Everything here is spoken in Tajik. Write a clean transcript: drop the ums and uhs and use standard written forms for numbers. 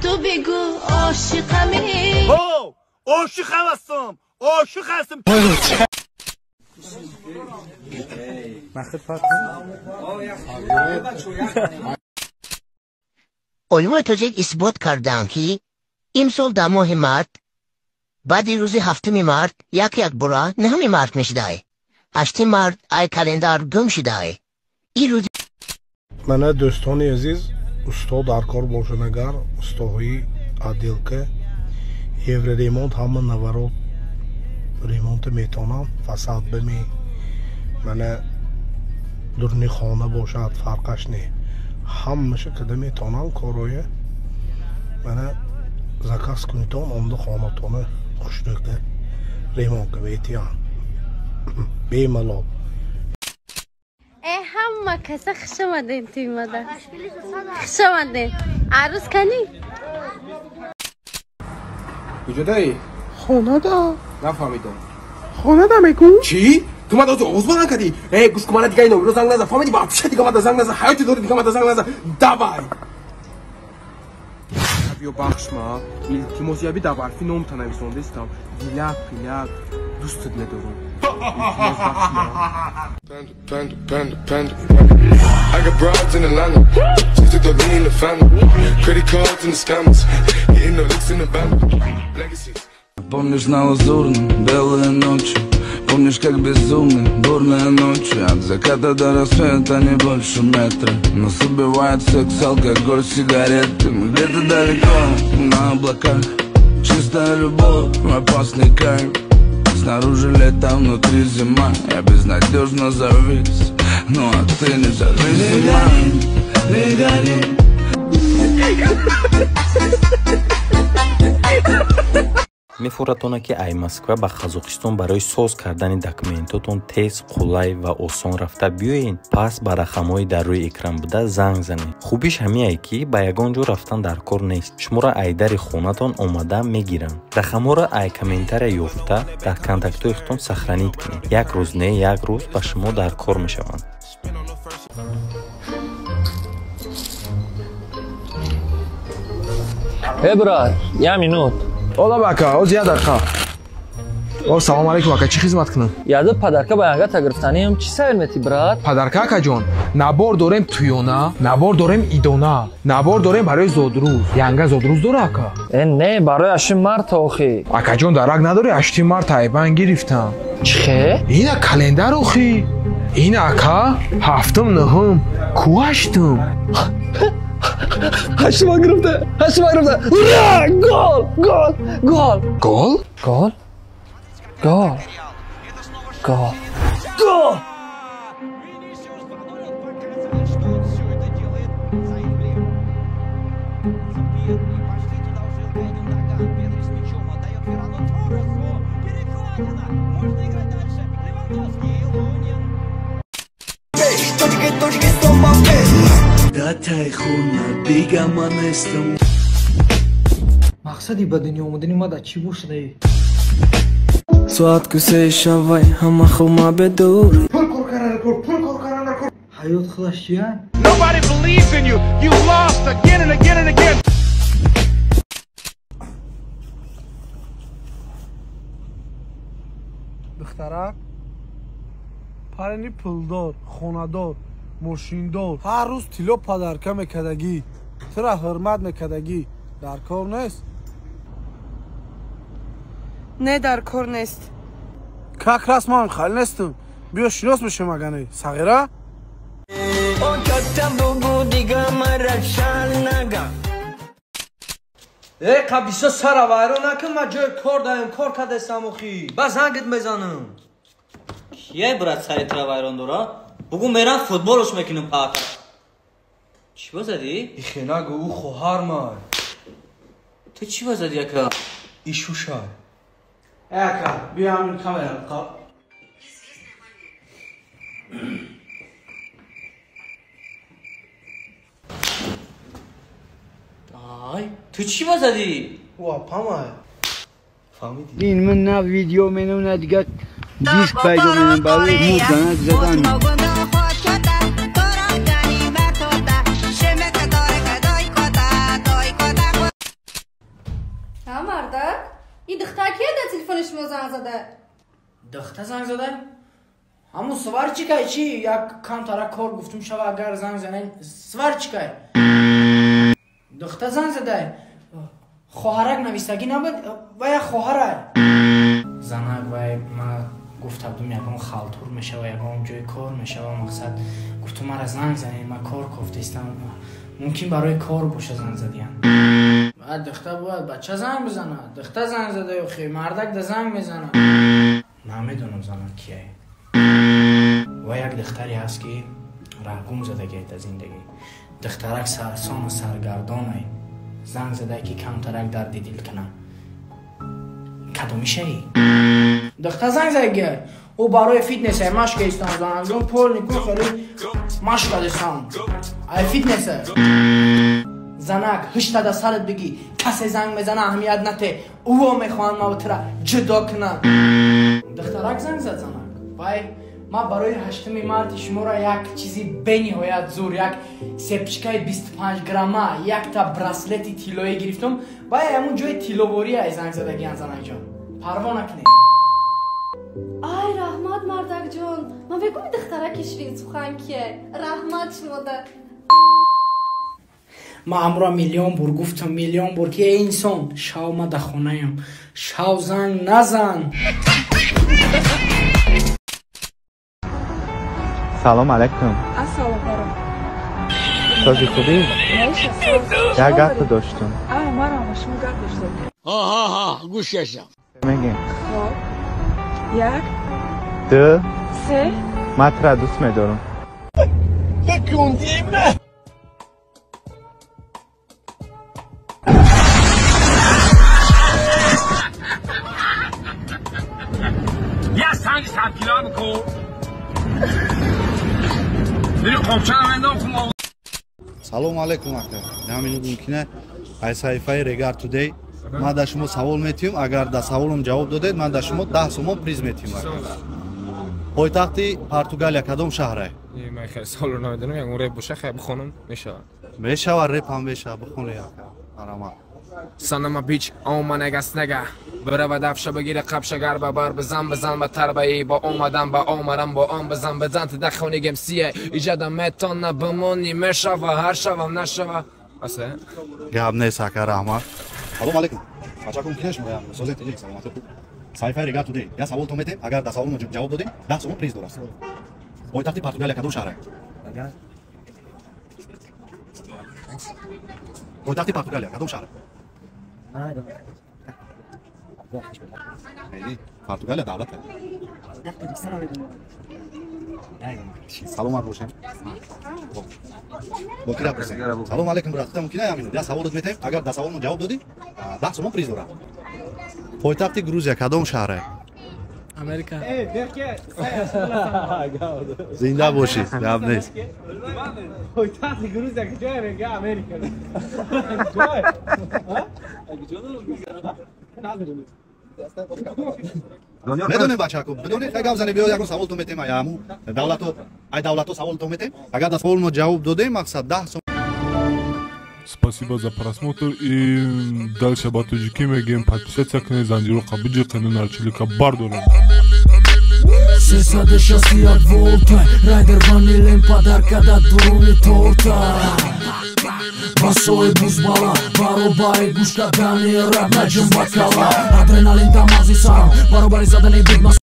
Ту бигӯ ошиқами. Ошиқ ҳастам, ошиқ ҳастам. Олимои тоҷик исбот карданд, ки имсол дар моҳи март баъди рӯзи 7 март як якбора 9 март мешудай. 8 март ай календар гум шудай. Ин рӯзи Мана, дӯстони азиз, усто дар кор бошад, агар устоҳои отделка, евроремонт, ҳама наворот ремонта метавонам, фасад бими, мана, дуруни хона бошад, фарқаш не, ҳамаша када метавонам корое. Мана, заказ кунитон, омда хонатона хушнука ремонт ка метиҳам бемалол. Э, ҳама каса хуш омадем, тӯймада хуш омадем. Арӯз канӣ? Куҷодаӣ? Хонада. Нафаҳмидам. Хонада мекун. Чӣ? Ту мада оғоз баланд кардӣ? Э, гӯш кун, мана, дига ин номеро занг назан, фаҳмидӣ? Вообще дига мада занг назан, ҳаёти дори, дига мада занг назан. Давай, биё, бахшма, илтимос. Яби дар барфи номта нависондестам, дилак пиляк, дӯстат медорам. Илтимос, бахшма. Panda, panda, panda, panda. I got broads in Atlanta. Just took the lean in the family. Credit cards and the scammers. Hitting the licks in the band. Legacies. Помнишь, на лазурном белые ночи? Помнишь, как безумны бурные ночи? От заката до рассвета не больше метра. Нас убивает секс, алкоголь, сигареты. Мы где-то далеко, на облаках. Чистая любовь, опасный кайф. Снаружи лето, внутри зима. Я безнадежно завис, ну а ты независима. Не гори. Мефуратона, ки ай Москва ба Қазоқистон барои соз кардани документотон тез, қулай ва осон рафта биёед. Пас ба рақамҳои дар рӯи экран буда занг занед. Хубиш ҳамиае, ки ба ягон ҷо рафтан дар кор нест, шуморо ай дари хонатон омада мегиранд. Рақамҳоро ай комментария ёфта, дар контактҳои худтон сохранить кунед. Як рӯз не, як рӯз ба шумо дар кор мешаванд. Э, брат, я минут. Ола, ака, оз як дақиқа. О, салом алейкум, ака, чӣ хизмат кунам? Яда подарка ба янга гирифтаниам, чӣ савер мети, брат? Подарка, акаҷон, набор дорем туёна, набор дорем идона, набор дорем барои зодрӯз. Янга зодрӯз дора, ака? Э, не, барои 8 марта охи. Акаҷон, дарак надори, 8 марта айбан гирифтам. Чӣ хе? Ина календар охи. Ина, ака, ҳафтум, нуҳум, ку ҳаштум? Ҳаштума гирифта, ҳаштума гирифта! Ура! Гол, гол, гол! Гол? Гол, гол, гол, гол! Мақсади ба дунё омадани ма дар чӣ бошад? Соат кӯсаи шавай, ҳама хума бедор. Ҳаёт худаш чия? Nobody believes in you. You lost again and again and again. Духтарак, парени пулдор, хонадор, мошиндор, ҳар рӯз тилло подарка мекардагӣ, тура ҳурмат мекардагӣ дар кор нест? Не, дар кор нест. Как раз ман хали нестам. Биё, шинос мешем, агане сағира. О, чота бугу, дига мара шал нага. Э, қабисо, сара вайрон накун, ман ҷои кор даем, кор кардестам охи. Ба зангит мезанам. Кие, брат, сари тра вайрон дора? Бугу мерам, футболш мекунам пака. Чӣ ба задӣ? Ихе нагу, ӯ хоҳар ман. Ту чӣ ба задӣ, ака? Ишуша. Э, ака, биё, ҳамин камера. Ай, ту чӣ ба задӣ? Ӯ апамай. Фаҳмидӣ? Ин ман на видео менам, на дига диск пайдо менам барои мурданак задан. телефони шумо занг зада. Духта занг зада? Ҳамун сварчикай чи? Як камтара кор гуфтум шава, агар занг занен сварчикай. Духта занг задай. Хоҳарак навистагӣ набуд? Ва як хоҳарай. Занак вай ма гуфта будум ягон халтур мешава, ягон ҷои кор мешава, мақсад гуфтум мара занг занед, ма кор кофтаистам. Мумкин барои кор боша занг задиям. Баъд духта бояд бача занг бизанад. Духта занг зада охи, мардак да занг мезанад. Намедонам занак кияй. Ва як духтаре ҳаст ки раҳгум задагиай дар зиндагӣ. Духтарак сарсону саргардонай. Занг задай ки камтарак дарди дил кунам. Кадомишаи? Духта занг задагиай. Ӯ барои фитнесай машка истам занакҷон, полнику хеле машка дестам. Ай фитнесай. Занак ҳишта да сарат бигӣ, касе занг мезана аҳамият нате, ӯо мехоҳанд ма тура ҷудо кунам. Духтарак занг зад занак. Вай ма барои 8 марти шуморо як чизи бениҳоят зур, як сепчикаи 25 грамма, якта браслети тиллоӣ гирифтум. Вай ҳамун ҷои тилловория занг задагиян занакҷон. Парво накунед. Ай раҳмат мардакҷон, ман мегӯм духтараки ширинсухан кие. Раҳмат шумода. Ман амро миллион бор гуфтам, миллион бор ки эй инсон, шав ма дар хонаям, шав занг назан. Салом алайкум. Ассалому алайкум. Сози хубӣ? Як гап доштум. Ай, марам ба шумо гап доштам. Ҳа, гӯш кашам. Мегем. Хоб. 1 2 3. Ман тура дӯст медорам. یه سنگ 100 کیلو بکن. Салому алайкум ака. Ҳамин мумкина ай саҳифаи Регар Today ман дар шумо савол метиҳам, агар дар саволам ҷавоб додед, ман дар шумо 10 сомон приз метиҳам ака. Пойтахти Португалия кадом шаҳре? Ман хеле саволро намедонам, ягон реп боша хай бихонам, мешавад. Мешавад, реп ҳам мешавад, бихонед ака. Марҳамат. Санама бич, ома негас нега. Бирава давша бигира қапша гарба бар бизан бизан ба тарбаи бо омадан ба омарам бо он бизан бизан ти дахони гемсие иҷада метона бимони мешава ҳар шавам нашава. Асе? Гап нест ака, раҳмат. Салому алайкум. Бачакум кинеш моям? Созед тиҷик, саломатӣ. Саҳифаи Регар Today. Я савол то метем, агар дар саволмо ҷавоб додем, 10 сомон приз дорад. Пойтахти Португалия кадом шаҳре? Пойтахти Португалия кадом шаҳре? Португалия давлат. Саломат бошем. Бо ки гап бизанем? Салому алайкум брат. Мумкин ҳамин я саволот метем, агар дар саволмо ҷавоб додӣ, 10 сомон приз дорад. Пойтахти Грузия кадом шаҳре? Америка. Зинда бошӣ, гап нест. Пойтахти Грузия куҷое мега? Америка. Медонем бачако, бидонед хай гап занем, биё ягон савол то метем, ай ҳаму давлато, ай давлато савол то метем. Агар дар саволмо ҷавоб додем, мақсад 10 сом. Спасибо за просмотр и дальше ба тоҷикӣ мегӯем подписаться кунед, занҷироқа биҷиқену нарчилика бардорем. 361 волта райдер ванилем падарка дар дуруни торта. Басои бузбала баробари гӯш кардани раб наҷум ба кала. Адреналин дар мағзи сарам баробари задани бигма.